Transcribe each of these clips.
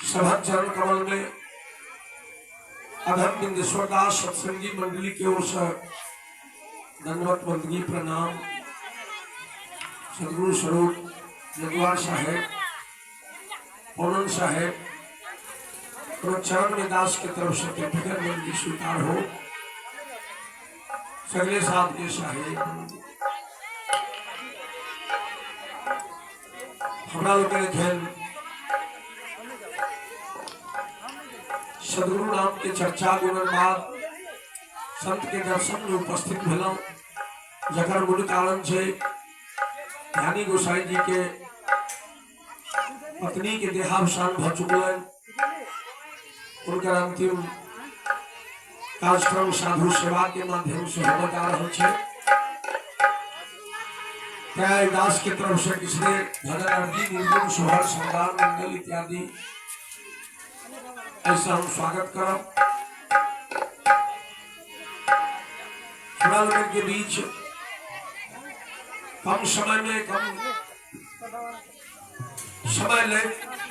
सभक चरण कमल में अधम बिंदेश्वर दास सत्संगी मंडली के ओर से दंडवत बंदगी प्रणाम। सदगुरु स्वरूप जगुआर साहेब पौनन साहेब चरण में दास के तरफ से फिकर बंदगी स्वीकार हो। सगले साहब के साहेब हमरा लोकनि एखन सदगुरु नाम के चर्चा गुणन बाद संत के दर्शन में उपस्थित भेलहुँ, जकर मूल कारण छै ध्यानी गोसाई जी के पत्नी के देहावसान भ चुकलनि। उनकर अंतिम कार्यक्रम साधु सेवा के माध्यम से होबय जा रहल छै। तैं दास के तरफ से किसने भजन अर्जी निर्गुण सोहर श्रृंगार मंगल इत्यादि ऐसा हम स्वागत करब। हमरा लोगन के बीच कम समय में कम समय ले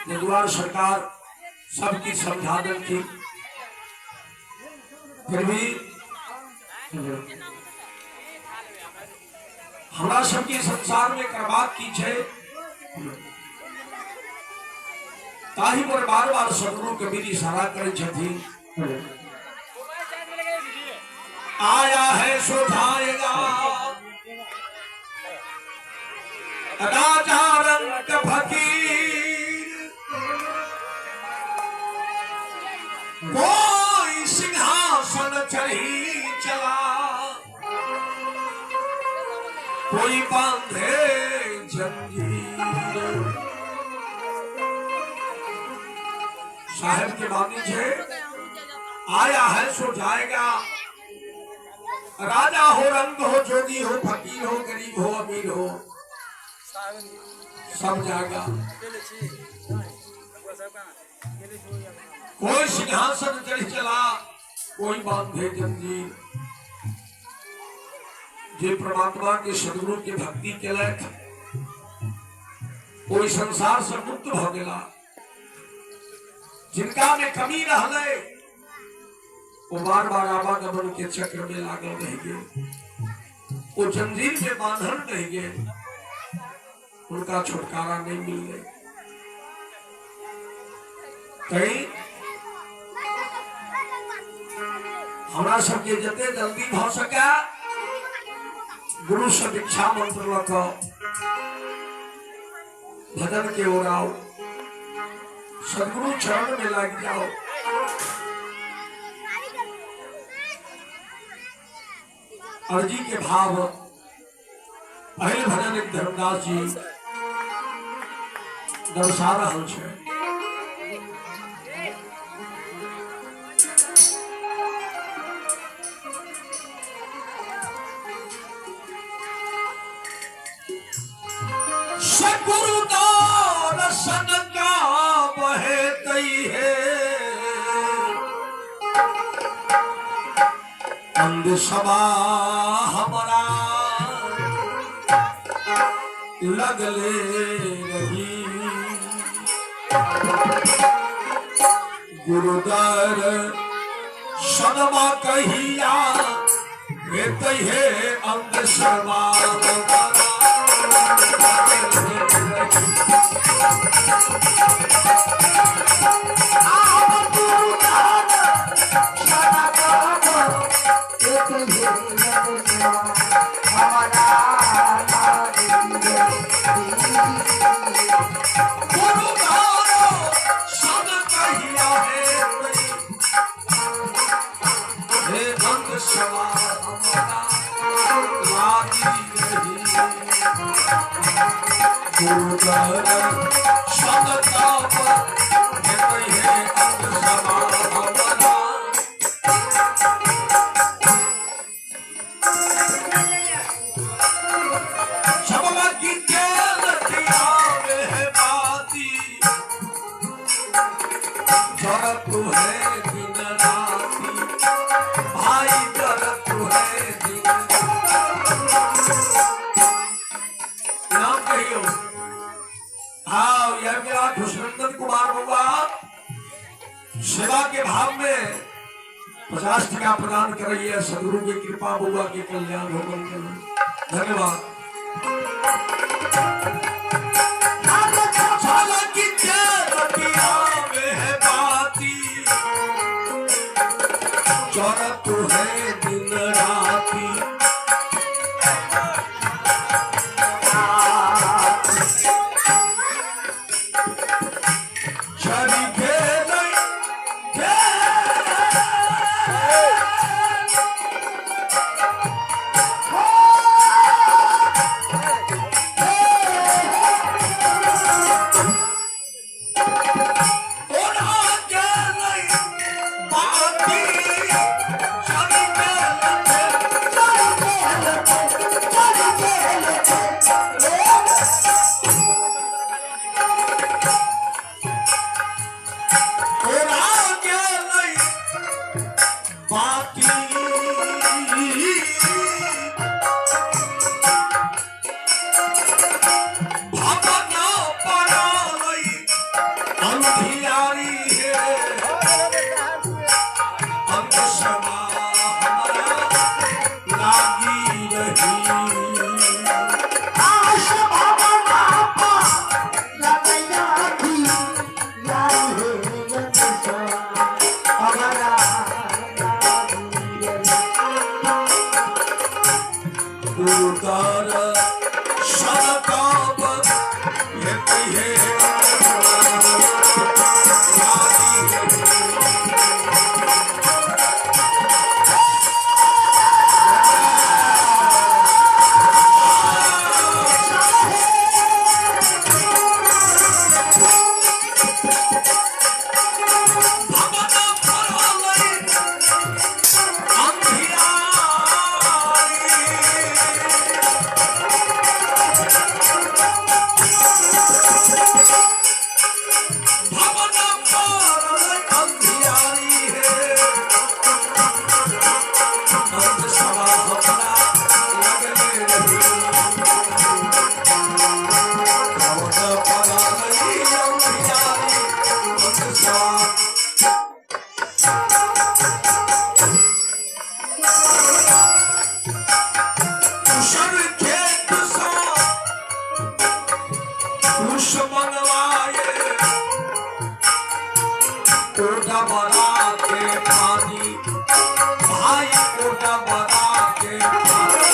जगुआर सरकार सबकी समझा देलखिन, फिर भी हमरा सबके संसार में करबाक की छै ताहि पर बार बार सदगुरु कबीर इशारा करै छथिन। आया है सो जाएगा, राजा रंग फकीर, कोई सिंहासन चढ़ी चला, कोई बांधे जंजीर। साहेब के बानी छे, आया है सो जाएगा। राजा हो, रंग हो, जोगी हो, फकीर हो, गरीब हो, अमीर हो, सब जाएगा। कोई सिंहासन चढ़ चला, कोई बांधे जंजीर। जे परमात्मा के सदगुरु के भक्ति केलथि ओहि संसार से मुक्त भ गेला। जिनका में कमी रहलै ओ बार बार आवागमन के चक्र में लागल रह गेल, ओ जंजीर में बांधल रह गेल, उनका छुटकारा नहीं मिललै। तैं हमरा सबके जते जल्दी भ सके गुरु से दीक्षा मंत्र लऽ कऽ भजन के ओर आओ, सदगुरु चरण में लाग जाओ। अर्जी के भाव पहिल भजन एक धर्मदास जी दर्शा रहल छै। सदगुरु दर्शन का बहतई है अंध सभा हमारा लगले रही। गुरुदर सनमा कहिया हेतै हे अंध सभा नाम कहियो। हाँ, यह मेरा खुशनंदन कुमार बउआ सेवा के भाव में 50 टका प्रदान करैया। सदगुरु के कृपा, बउआ के कल्याण हो गल। धन्यवाद। चौरत है दिन राती। चरी गेलै। ओढ़ा गेलै बाती, चरी गेलै, चरी गेलै, चरी गेलै। ओढ़ा गेलै बाती, भवन पड़लै अंधियारी हे, अंत समा हमरा लागी रही। आश भवना लगैया यारी हे, हमारा उदर सनकाब हेतै हे लागी रही। भवन पड़लै अंधियारी। भवन पड़लै अंधियारी हे, अंत सभा हमरा लगले रही। भवन पड़लै अंधियारी, अंत सभा। कुशल खेत सँ कुश बनवाए, कोटा बना के पानी, भाई कोटा बना के पानी।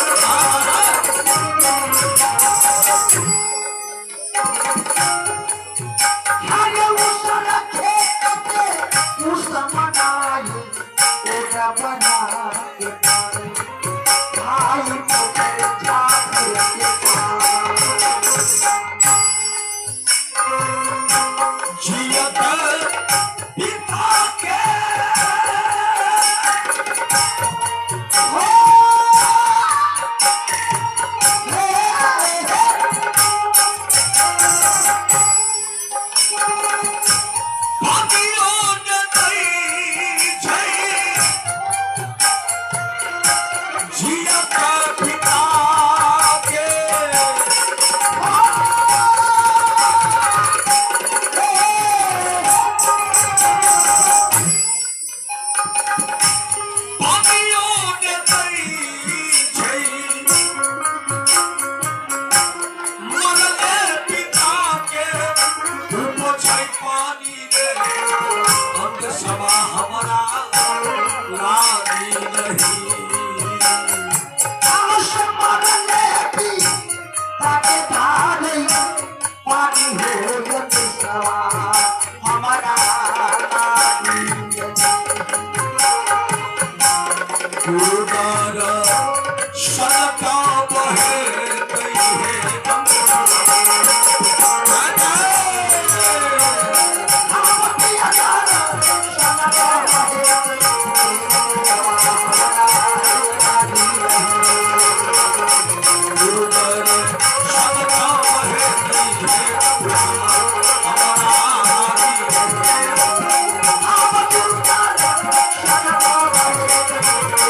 हरे उसर खेत के उस मनाई, ओरा बना के पानी, भाई मोटे जाते के पानी। जियत पिता के हो हे हे। पानियो न दै छै। जियत पिता के पानियो न दै छै। मरले पिता के उपछै पानी रे, अंत सभा हमरा लागी नहीं। आश मरले भी ताके धारे पानी हो यत सवा हमारा लागी। गुरुदार सनका बहे तई हे। हम पिया सनका बहे हमारा लागी। गुरुदार सनका बहे तई हे, हमारा लागी। हम गुरुदार सनका बहे हमारा।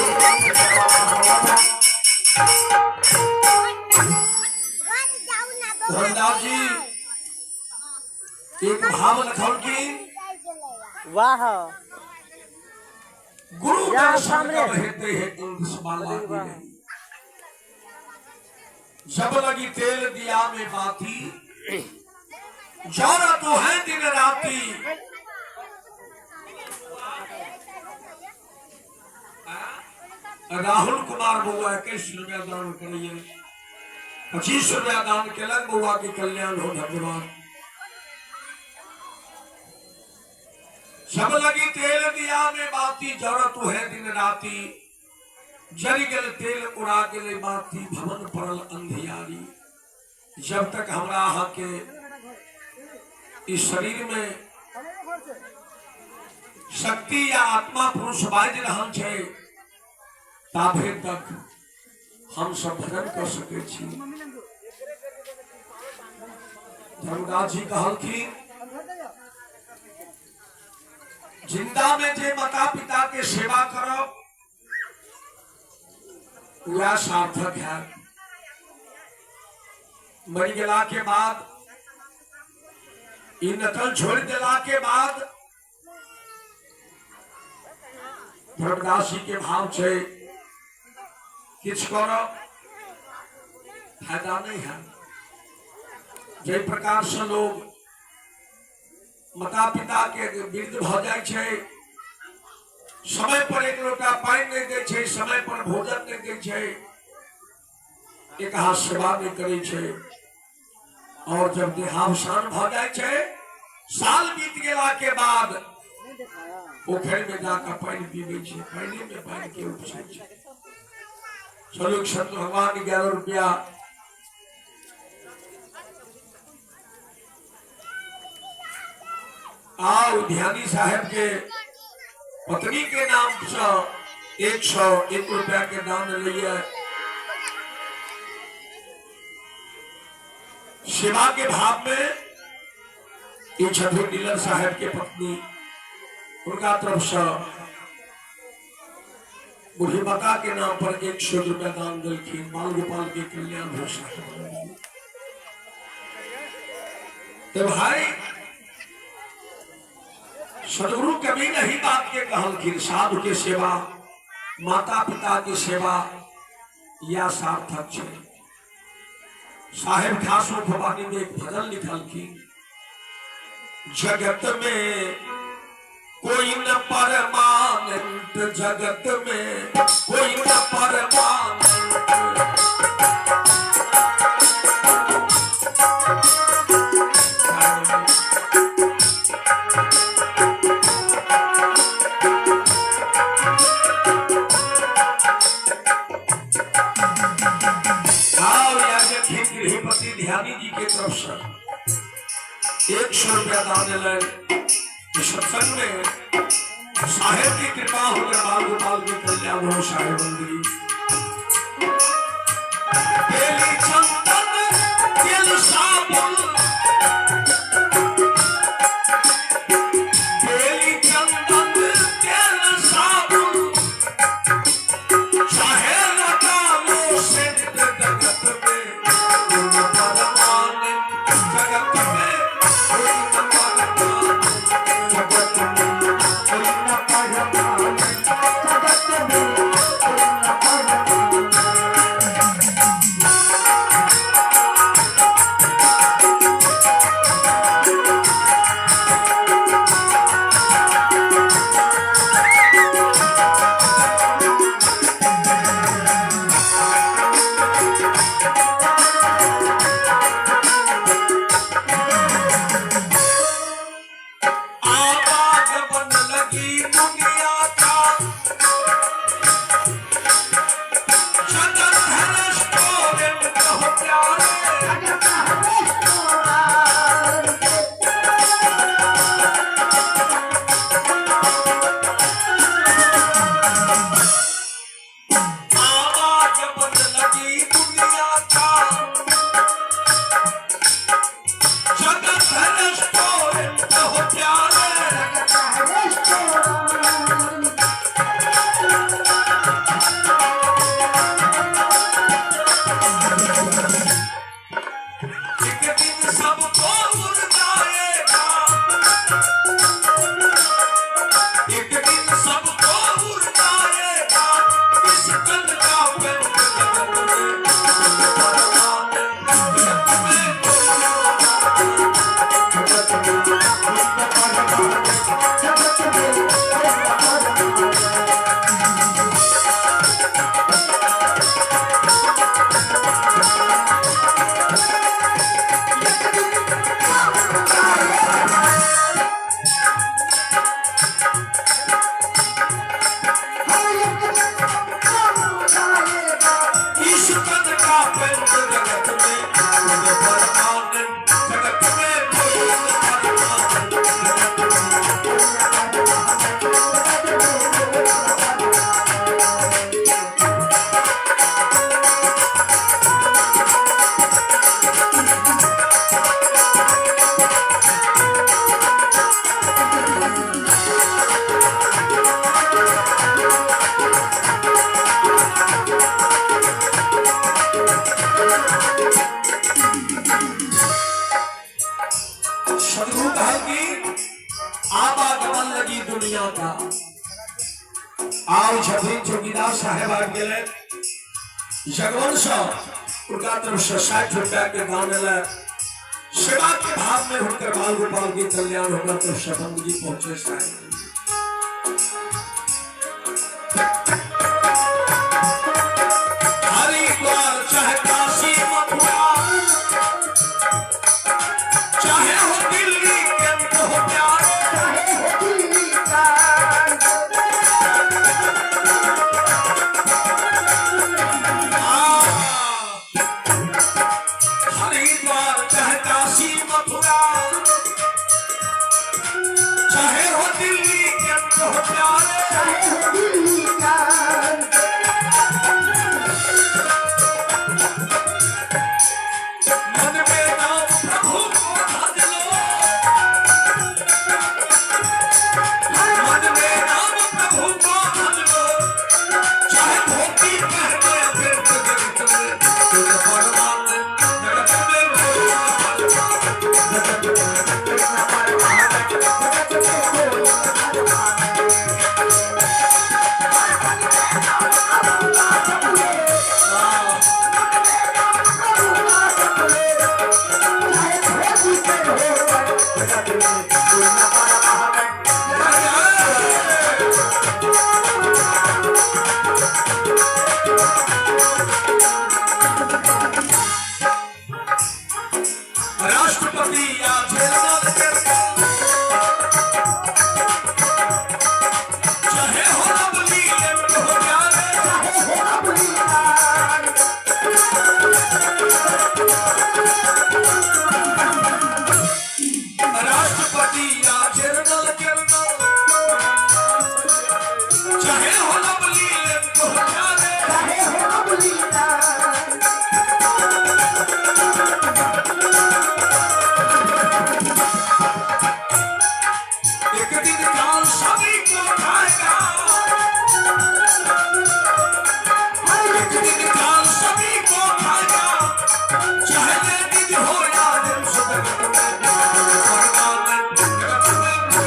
धर्मदास जी एक भाव लखौल की। वाह। गुरु या दर्शन सामने। कब हेते है अंधसमाला की रही। जब लगी तेल दिया में बाती, जरा तो है दिन राती। राहुल कुमार बउआ 21 रुपया दान करिए, 25 रुपया दान केलक, बउआ के कल्याण हो, धन्यवाद। सब लगी तेल दिया में बाती, जरा तो है दिन राती। जरि गेल तेल उड़ा गेलै बाती, भवन पड़ल अंधियारी। जब तक हमरा अहाँ के इस शरीर में शक्ति या आत्मा पुरुष बाजि रहल छै, ताभे तक हम सब भजन कर सकै छी। धर्मदास जी कहलखिन, जिंदा में जे माता पिता के सेवा करब वह सार्थक है। मरि गेला के बाद, ई नकल छोड़ देला के बाद, धर्मदास जी के भाव छै किछु करब फायदा नहीं है। जाहि प्रकार से लोग माता पिता के वृद्ध भऽ जाइ छै, समय पर एक लोटा पानि नहि दै छै, समय पर भोजन नहि दै छै, एक हाथ सेवा नहि करै छै, और जब देहावसान भऽ जाइ छै, साल बीत गेला के बाद पोखरि में जाकर पानि पीबै छै, पानि में पानि के उपसै छै। चलू, संत भगवान 11 रुपया आओ ध्यानी साहेब के पत्नी के नाम से 101 रुपया के दान लिए। सेवा के भाव में ये छठे डीलर साहब के पत्नी, उनका तरफ से बूढ़ी माता के नाम पर 100 रुपया दान दिलखिन। बाल गोपाल के कल्याण हो साहेब। तो भाई, सदगुरु कभी नहीं बात के कहलखिन, साधु के सेवा, माता पिता के सेवा या सार्थक छै। साहेब खास भवानी में एक भजन लिखलखिन, जगत में कोई न परमानंद, जगत में कोई न परमानंद। गृहपति ध्यानी जी के तरफ से 100 रुपया दान दिलन। सत्संग में साहेब की कृपा होकर बाल गोपाल के कल्याण हो साहेब मंदिर। तेली चंदन तेल साबुन, तेली चंदन तेल साबुन, चाहे लगा लो सेंध जगत में परमानंद, जगत में कोई न परमानंद, जगत में कोई न परमानंद, जगत में कोई न परमानंद। आवागमन लगी दुनिया का, जगत है रेस्टोरेंट हो प्यारे। जगत है रेस्टोरेंट। आवागमन लगी दुनिया का, जगत है रेस्टोरेंट हो प्यारे। जगत है रेस्टोरेंट। एक दिन सबको उड़ जाएगा, एक दिन सबको उड़ कहलखिन आवागमन लगी दुनिया का। आउ छथिन चौकीदार साहेब आबि गेलै जगवन सँ, उनका तरफ से 60 रुपया के दान एलै। सेवा के भाव में हुनकर बाल गोपाल के कल्याण होगा तो बंदगी पहुंचे साहेब। हरिद्वार चाहे काशी मथुरा, चाहे हो दिल्ली के अंत हो प्यार, चाहे हो दिल्ली का। हरिद्वार चाहे काशी मथुरा, चाहे हो दिल्ली के अंत हो प्यार, चाहे हो दिल्ली का। मन में नाम प्रभु को भज लो, मन में नाम प्रभु को भज लो, चाहे धोती पहनो या फिर पगड़ी चले, तुम परमानंद जगत में कोई न परमानंद, जगत में कोई न परमानंद, जगत में कोई न परमानंद। मन में नाम प्रभु का जप ले, मन में नाम प्रभु का जप ले, चाहे धोती पे हो जगत में कोई न परमानंद। राष्ट्रपति या जनरल, चाहे हो लवली लेफ्ट हो प्यारे, चाहे हो लवली लाल। राष्ट्रपति या जनरल जनरल, चाहे हो लवली लेफ्ट हो प्यारे, चाहे हो लवली लाल। एक दिन काल सभी को खाएगा, एक दिन काल सभी को खाएगा, चाहे लेडीज हो या जेंट्स, जगत में परमानंद, जगत में जगत में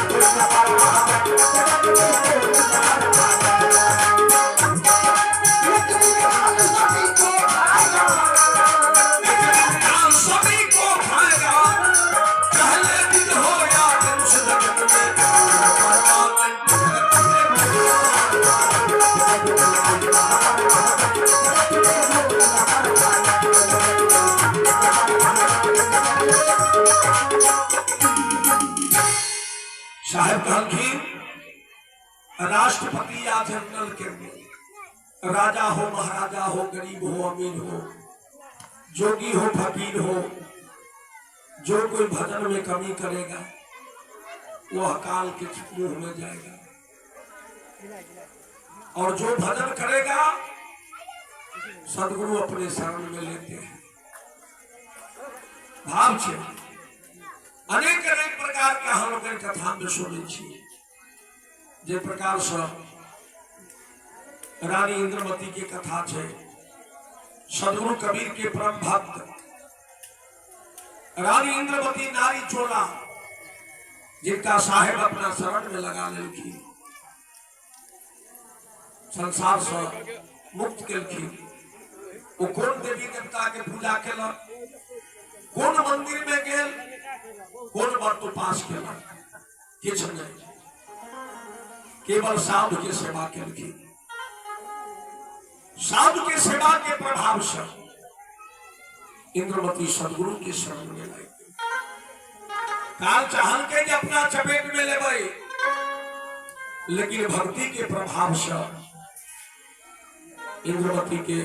कोई न परमानंद, जगत में कोई न परमानंद। एक दिन काल सभी को खाएगा, एक दिन काल सभी को खाएगा, चाहे लेडीज हो या जेंट्स, जगत में परमानंद, जगत में जगत में कोई न परमानंद, जगत में कोई न परमानंद। साहेब कहलखिन राष्ट्रपति या जनरल के राजा हो, महाराजा हो, गरीब हो, अमीर हो, जोगी हो, फकीर हो, जो कोई भजन में कमी करेगा वो अकाल के मुंह में जाएगा, और जो भजन करेगा सदगुरु अपने शरण में लेते हैं। भाव छे अनेक अनेक प्रकार के हम लोग कथा में सुनै छी। जे प्रकार से रानी इंद्रमती के कथा छे, सदगुरु कबीर के परम भक्त रानी इंद्रमती नारी चोला, जिनका साहेब अपना शरण में लगा लेलखिन, संसार से मुक्त केलखिन। वो कौन देवी देवता के पूजा केलक, कोन मंदिर में गेल, कोन व्रत उपास केलक, किछु नहीं, केवल साधु के सेवा केलखिन। साधु के सेवा के प्रभाव से इंद्रमती सदगुरु के शरण में लागि गेल। काल चाहल के जे अपना चपेट में लेबै, लेकिन भक्ति के प्रभाव से इंद्रमती के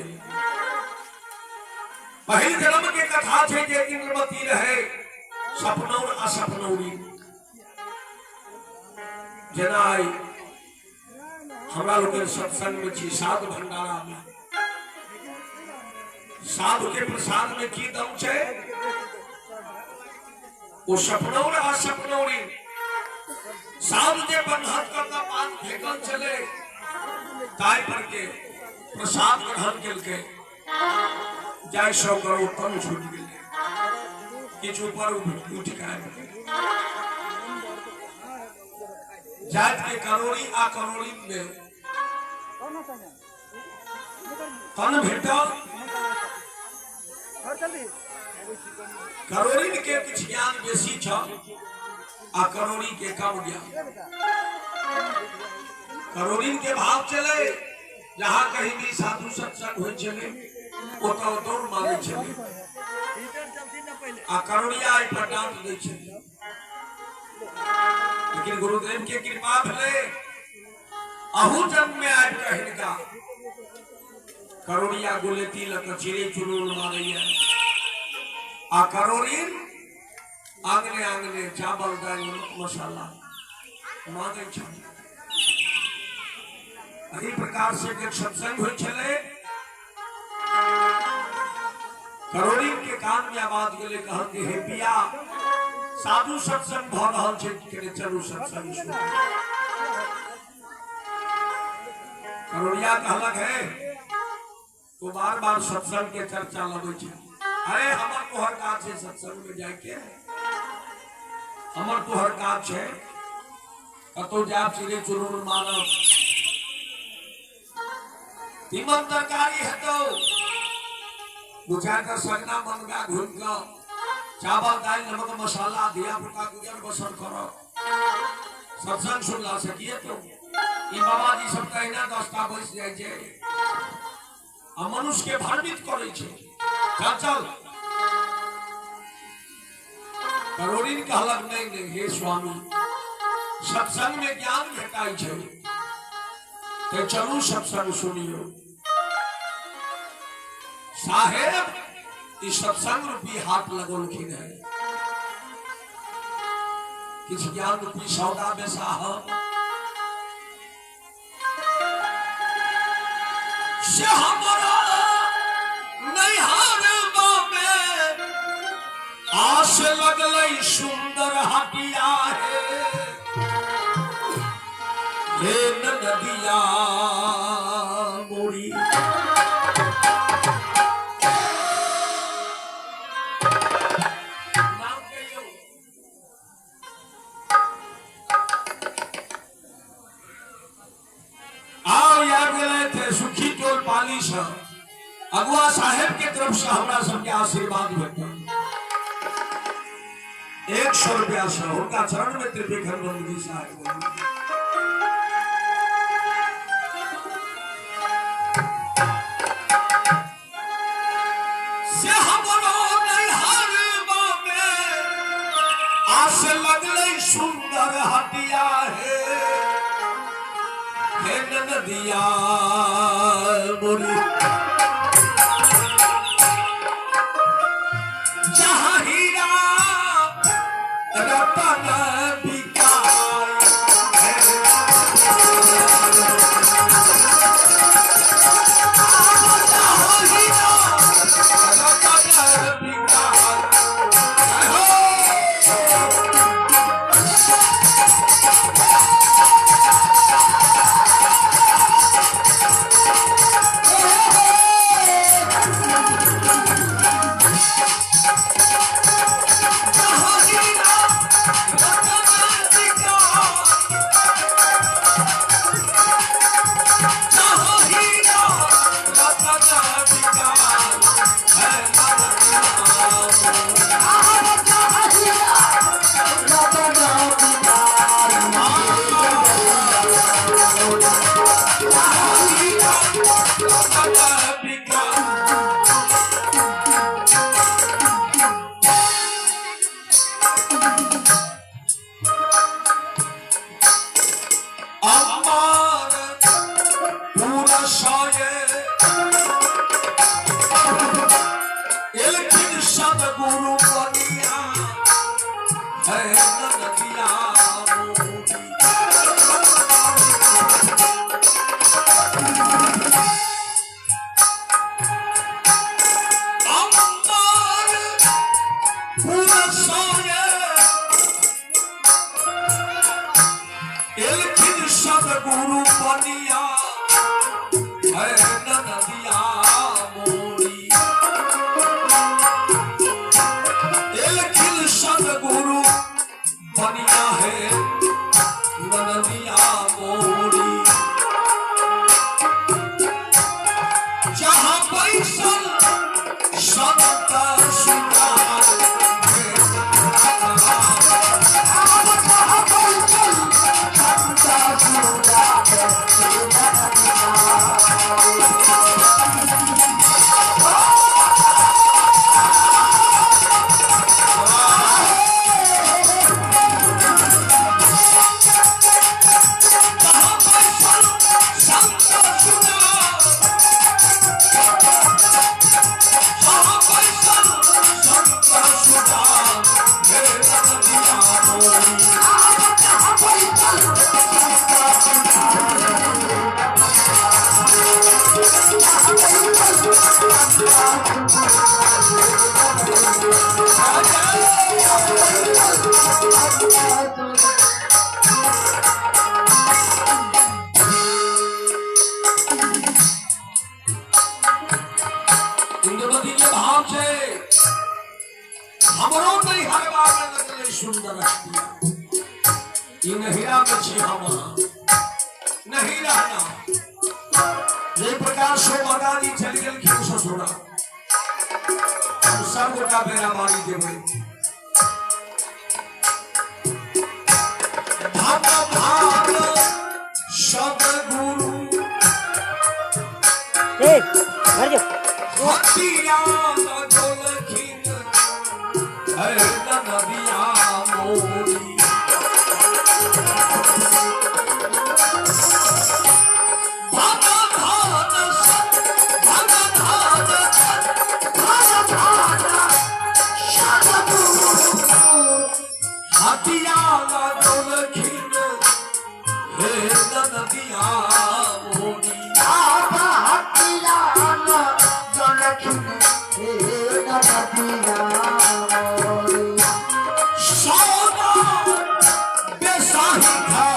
पहिल जन्म के कथा छै जे इंद्रमती रहे सपनौर आ सपनौरी। जेना आइ हमरा लोकनि सत्संग में छी, साधु भंडारा में साधु के प्रसाद में की दम छै, ओ सपनौर आ सपनौरी साधु जे बन्हत करता पान फेकल छलै ताहि पर के प्रसाद ग्रहण केलकै, जाहि सँ ओकर ओ तन छूटि गेलै। किछु ऊपर उठि कऽ आबि गेल। जाति के करोड़ी आ करोड़ी में तन भेटल। करोड़ी के किछु ज्ञान बेसी छल आ करोड़ी के कम ज्ञान। करोड़ी के भाव चले, जहाँ कहीं भी साधु सत्संग होइ छलै ओतऽ दौड़ मारै छलै आ करोड़िया एहि पर डांट दै छलै। लेकिन गुरुदेव के कृपा भेलै, अहू जन्म में आबि कऽ हिनका करोड़िया गुलेती लऽ कऽ चिड़ै चुड़ुल मारैया आ करोड़ी आंगने आंगने चावल दालि नमक मसाला मांगै छल। एहि प्रकार से जे सत्संग होइ छलै, करोड़ी के कान में आवाज गेलै, कहल कि हे पिया, साधु सत्संग भऽ रहल छै, कने चलू सत्संग सुनू। करोड़िया कहलक, हे तो बार बार सत्संग के चर्चा लगै छै, अरे हमर तोहर काज छै सत्संग में जायके? हमर तोहर काज छै कतौ जायब चिड़ै चुनमुन मारब, तीमन तरकारी हेतौ, दू चारि टा सगना मनगा घुमि कऽ चावल दालि नमक मसाला धिया पुता गुजर बसर करब। सत्संग सुनला से की हेतौ? ई बाबाजी सब तऽ अहिना 10टा बैस जाइ छै आ मनुष्य के भ्रमित करै छै। चल चल। करोड़िन कहलक, नहीं नहीं हे स्वामी, सत्संग में ज्ञान भेटाइ छै, तऽ चलू सत्संग सुनियो। साहेब ई सत्संग रूपी हाथ लगौलखिन है, किछु ज्ञान रूपी सौदा बेसाहब से हमरा नैहर में आस लगलै सुंदर हटिया हे, हे नदिया मोरी। नाम कहियौ। आओ आबि गेलथि सुखी टोल पाली से अगुआ साहेब के तरफ से हमरा सबके आशीर्वाद भेटल 100 रुपया से। हुनका चरण में त्रिविक्रम बंदगी साहेब। से हमरो नैहरबा में आस लगलै सुंदर हटिया हे, हे नदिया मोरी। जहाँ हीरा रतन बिकाय है, जहाँ हीरा रतन बिकाय हो। जहाँ हीरा रतन बिकाय, जहाँ हीरा रतन बिकाय है, नदिया रतन बिकाय। अम्बार पुरषाये एलखिन सदगुरु बनिया है, नदिया मोरी। अम्बार पुरषाये एलखिन सदगुरु बनिया है, नदिया मोरी। एलखिन सतगुरु बनिया है नदिया मोरी। जहाँ पैसल संत सुनार। जहाँ पैसल संत सुनार, जहाँ पैसल संत सुनार, हे नदिया मोरी। इंद्रवती के भाव से हमरो नहीं हरवा में लगले सुंदर हटिया। ई नहिरा में छी हम नहीं रहना। जे प्रकार शोभा जी चलि गेलखिन ससुरा, हम सब गोटा बेरा बारी देबै। धन भाग सदगुरु ए घर जाओ। हतिया डोलखिन है नदिया मोरी। धन धन सत धन धन हतिया डोलखिन हे नदिया मोरी। सौदा बेसाही घर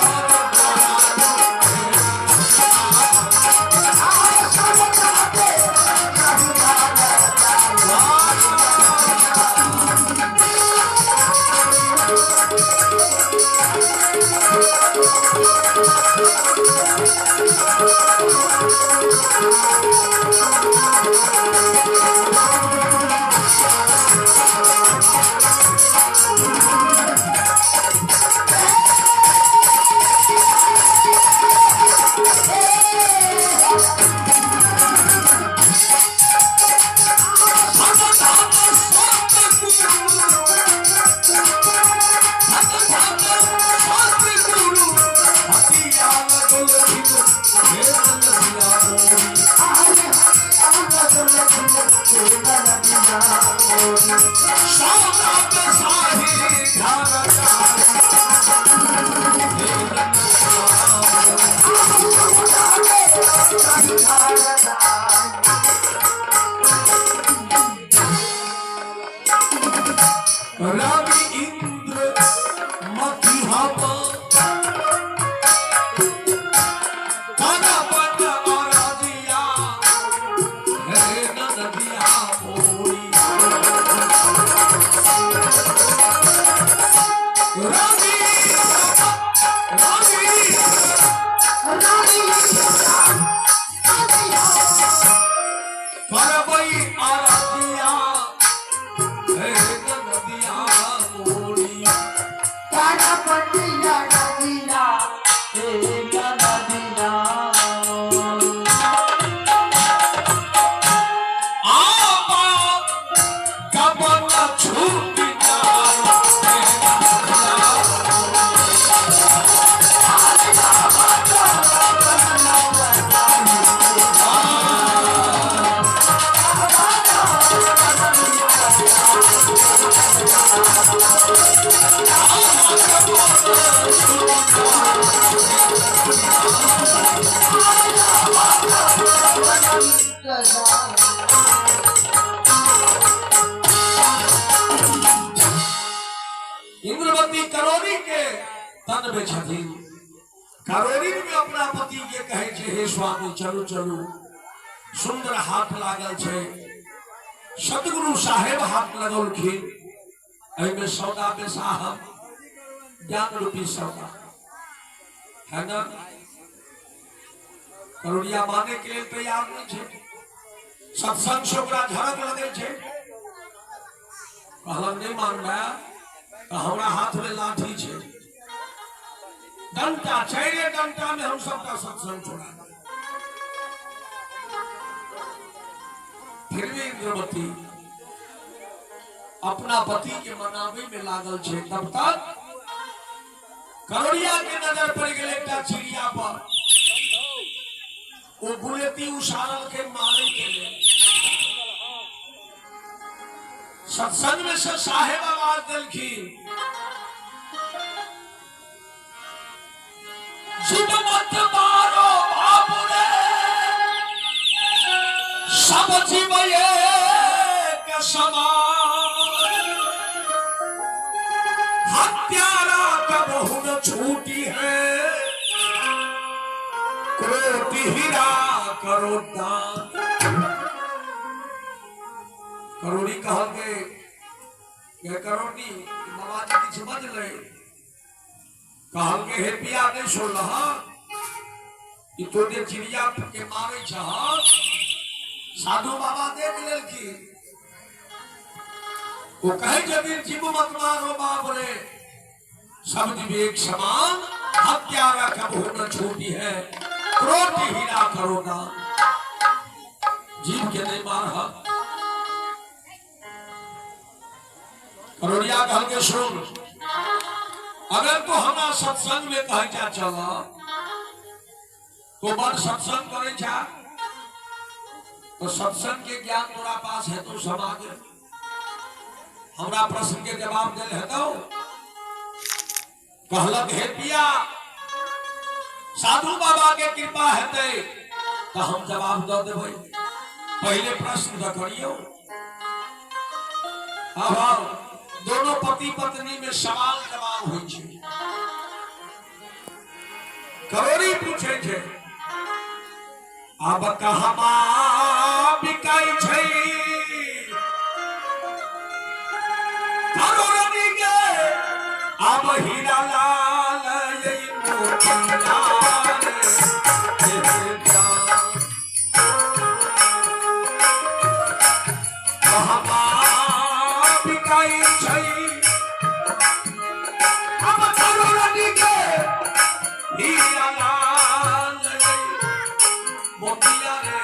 धन धन सतगुरु धन धन सतगुरु हतिया डोलखिन हे नदिया मोरी। सौदा बेसाही घर हे नदिया मोरी। रवि इंद्र मति हम धन अरजिया हे नदिया मोरी। रवि रवि करबै अरजिया हे नदिया मोरी। आबा गबन छूट इंद्रवती करोरी के तन में छथिन। करोरी में अपना पति के कहे छै, हे स्वामी चलू चलू, सुंदर हाथ लागल छै, सतगुरु साहेब हाथ लगौलखिन। एहिमे सौदा बेसाहब ज्ञान रूपी सौदा है ना। करोड़िया माने के लेल तैयार नहीं छै। सत्संग से ओकरा झड़क लगे छै। कहलक नहीं मानबै तऽ हमरा हाथ में लाठी छै, डंटा, चारे डंटा में हम सबका सत्संग छोड़ा देब। फिर भी इंद्रवती अपना पति के मनावे में लागल छै। तब तक करोड़िया के नजर पड़ गेल एकटा चिड़िया पर। ओ गुलेती उसारल के मारे के लेल। सत्संग में से साहेब आवाज देलखिन, जीव मत मारो बाबू रे, सब जीव एक समान, हत्यारा कबहु न छूटी है, कोटि हीरा करो दान। करोड़ी कहल गए के करोड़ी बाबा जी किछु बजलै। कहल के हे पिया, नहीं सुनलह ई तो जे चिड़िया के मारे छह। साधु बाबा देख लेलखिन। ओ कहे छथिन, जीव मत मारो बाप रे, सब जीव एक समान, हत्यारा कबहू न छूटी है, क्रोध हीरा करो दान। जीव के नहीं मार। करोड़िया कहल के सुन, अगर तो हमरा सत्संग में कहे जा चल, तो बड़ सत्संग करे छा, तो सत्संग के ज्ञान तोरा पास है तो समाज हमरा प्रश्न के जवाब दिल है। तो कहलक, हे पिया, साधु बाबा के कृपा हेतै तो हम जवाब दऽ देबै, पहिले प्रश्न तऽ करियौ। अब आउ, दोनों पति पत्नी में सवाल जवाब होइ छै। करोड़ी पूछे छै, आब कहमा बिकाइ छै करोड़ी के, आब हीरा लाल यही मोती लाल हे जान। कहमा बिकाइ छै आब करोड़ी के हीरा लाल यही मोतिया रे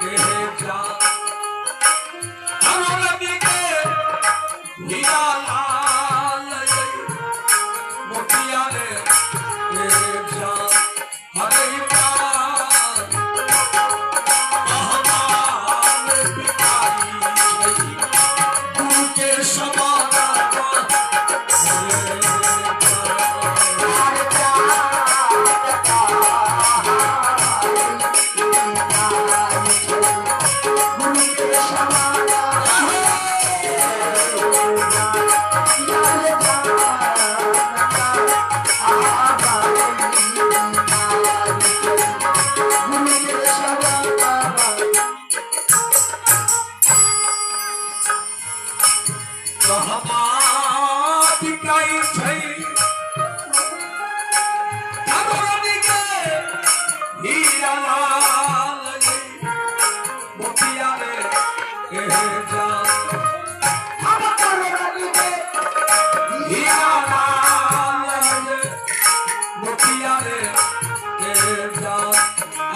हे जान। करोड़ी के हीरा लाल यही मोतिया रे हे जान। हरे प्राण कहमान बिकाई छै गुरु के समान हरे कहमा बिकाई छै करोड़ी के हीरा लाल मोतिया रे हे जान। हीरा लाल मोतिया रे हे जान।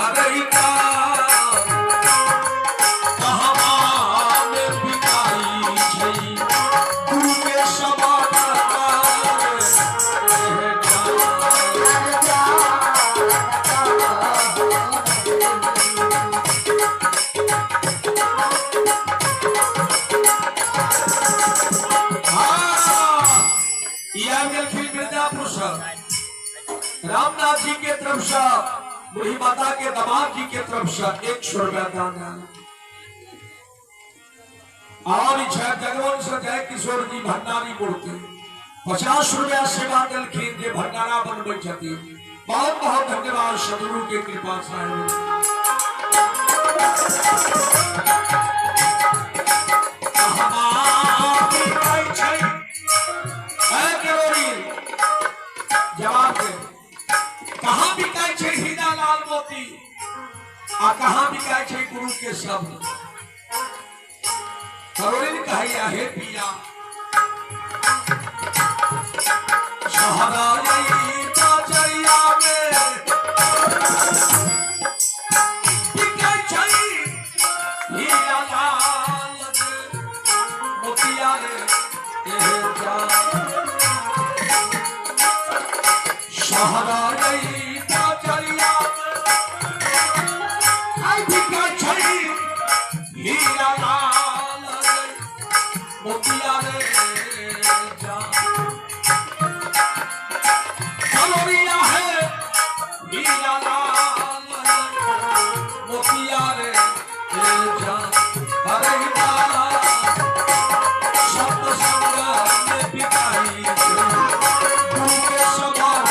अरे कहमा बिकाई छै गुरु के समान हे जान। हाँ, ई आबि गेलखिन मिर्जापुर से रामनाथ जी के तरफ से, बूढ़ी माता के दमाद जी के तरफ से 100 रुपया दान आयल। और ई छै जगवन से जय किशोर जी भंडारी मूर्ति, 50 रुपया सेवा देलखिन जे भंडारा बनबै छथिन। बहुत बहुत धन्यवाद, सदगुरु के कृपा साहेब। कहमा बिकाइ छै कहाँ बिकाय छै गुरु के शब्द? करोड़िन कहैया हे पिया शहरा जइया में बिकाय छै हीरा लाल मोतिया रे एहे जान। शहरा जइया में आई बिकाय छै हीरा लाल मोतिया रे जान। कलोरिया है हीरा लाल मोतिया रे जान। हरे शब्द संग में बिकाई छै गुरु के समान।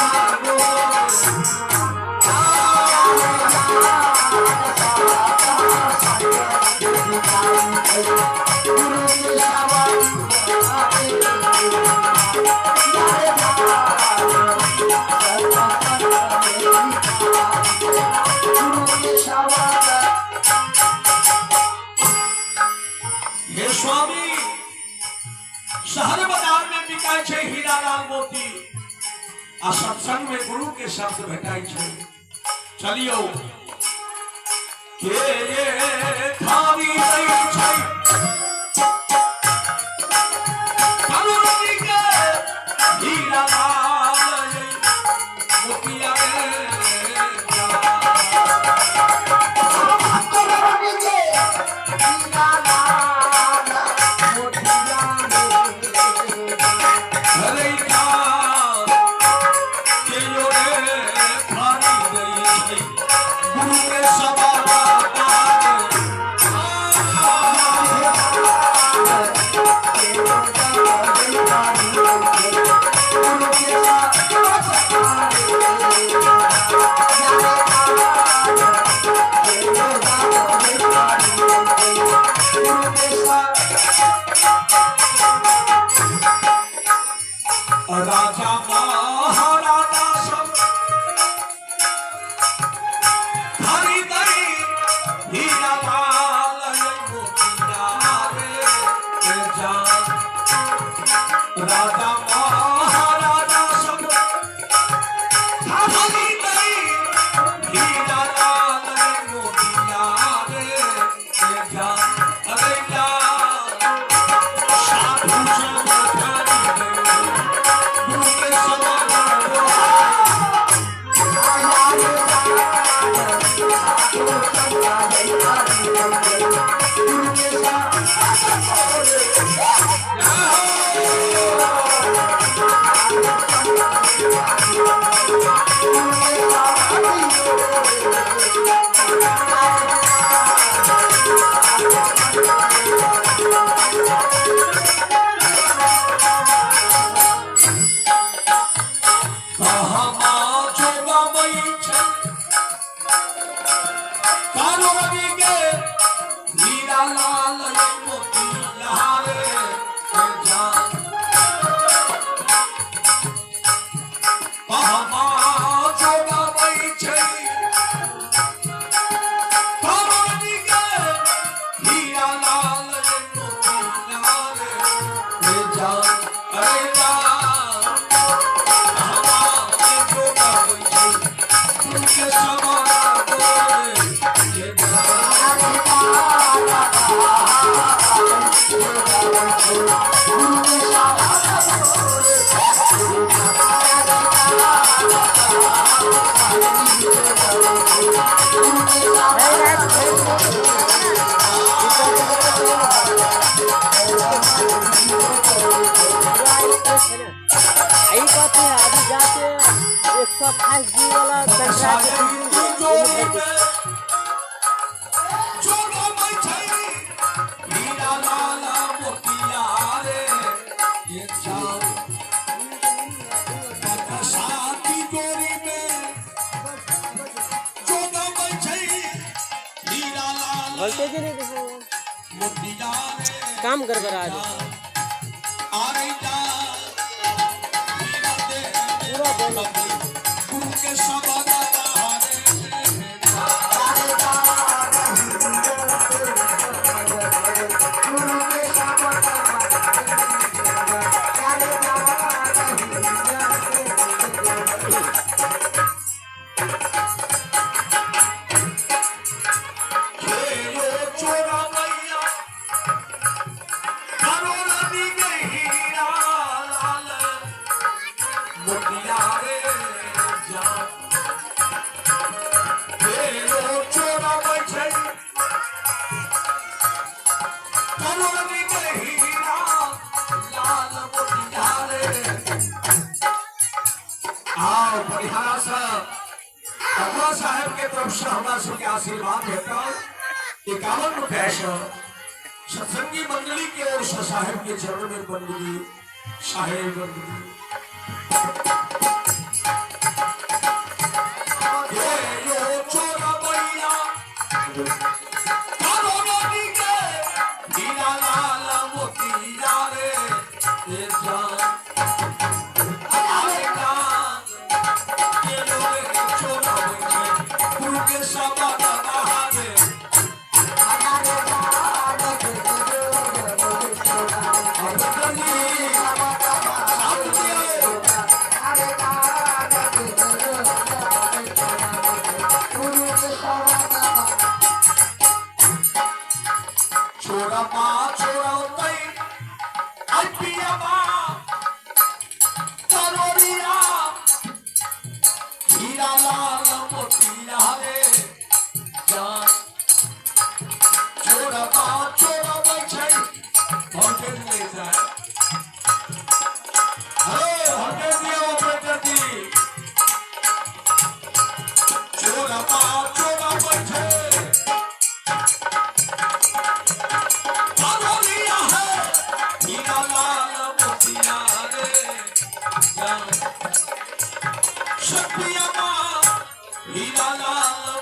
हे स्वामी, शहर बाजार में बिकाय छै हीरा लाल मोती आ सत्संग में गुरु के शब्द भेटाई छै। चलियो के ये थारी दै छै करुणी के हीरा लाल मोतिया रे जा। हरे के यो रे थारी दै छै गुरु के सवारा। राजा महाराजा सब खरीदै हीरा लाल मोतिया रे जान। राजा महाराजा सब खरीदै हीरा लाल मोतिया रे जान। अरे जान, साधु सब खरीदै गुरु के समान। कहमा जोगामय छै कानो रवि के हीरा लाल मोतिया रे जान। कहमा जोगामय छै कानो रवि के हीरा लाल मोतिया रे जान। अरे जान, कहमा जोगामय छै गुरु के समान रे जान। यही कहते हैं, अभी जाके 128 जी वाला पेन ड्राइव के हीरा लाल मोतिया रे जान। साथी जोड़ी में जोगामय छै हीरा लाल वोल्टेज ही नहीं दिखाएगा, मोतिया रे काम गड़बड़ा दे। आरे जान, हीरा दे पूरा बोलो। गुरु के सबाना रे। मोतिया रे जान। केलो चोरबै छै करोड़ी के हीरा लाल मोतिया रे। आओ परिहारा से अगुआ साहेब के तरफ से हमरा सबके आशीर्वाद भेटल 51 रुपया से। सत्संगी मंडली के ओर से साहेब के चरण में बंदगी, साहेब बंदगी। ये यो चोरबैया करोड़ी के हीरा लाल मोतिया रे ए जान। अरे जान के लोरे चोरबै छै गुरु के शबद बहारे। अरे जी साथ दिए। चोरबा चोरौतै आई पियबा करोड़िया हीरा लाल मोतिया रे जान। चोरबा चोरबै छै वोल्टेज ले जाए। हेलो, वोल्टेज दिया ऑपरेटर जी। चोरबा चोरबै छै करोड़िया है हीरा लाल मोतिया रे जान। सपियबा हीरा लाल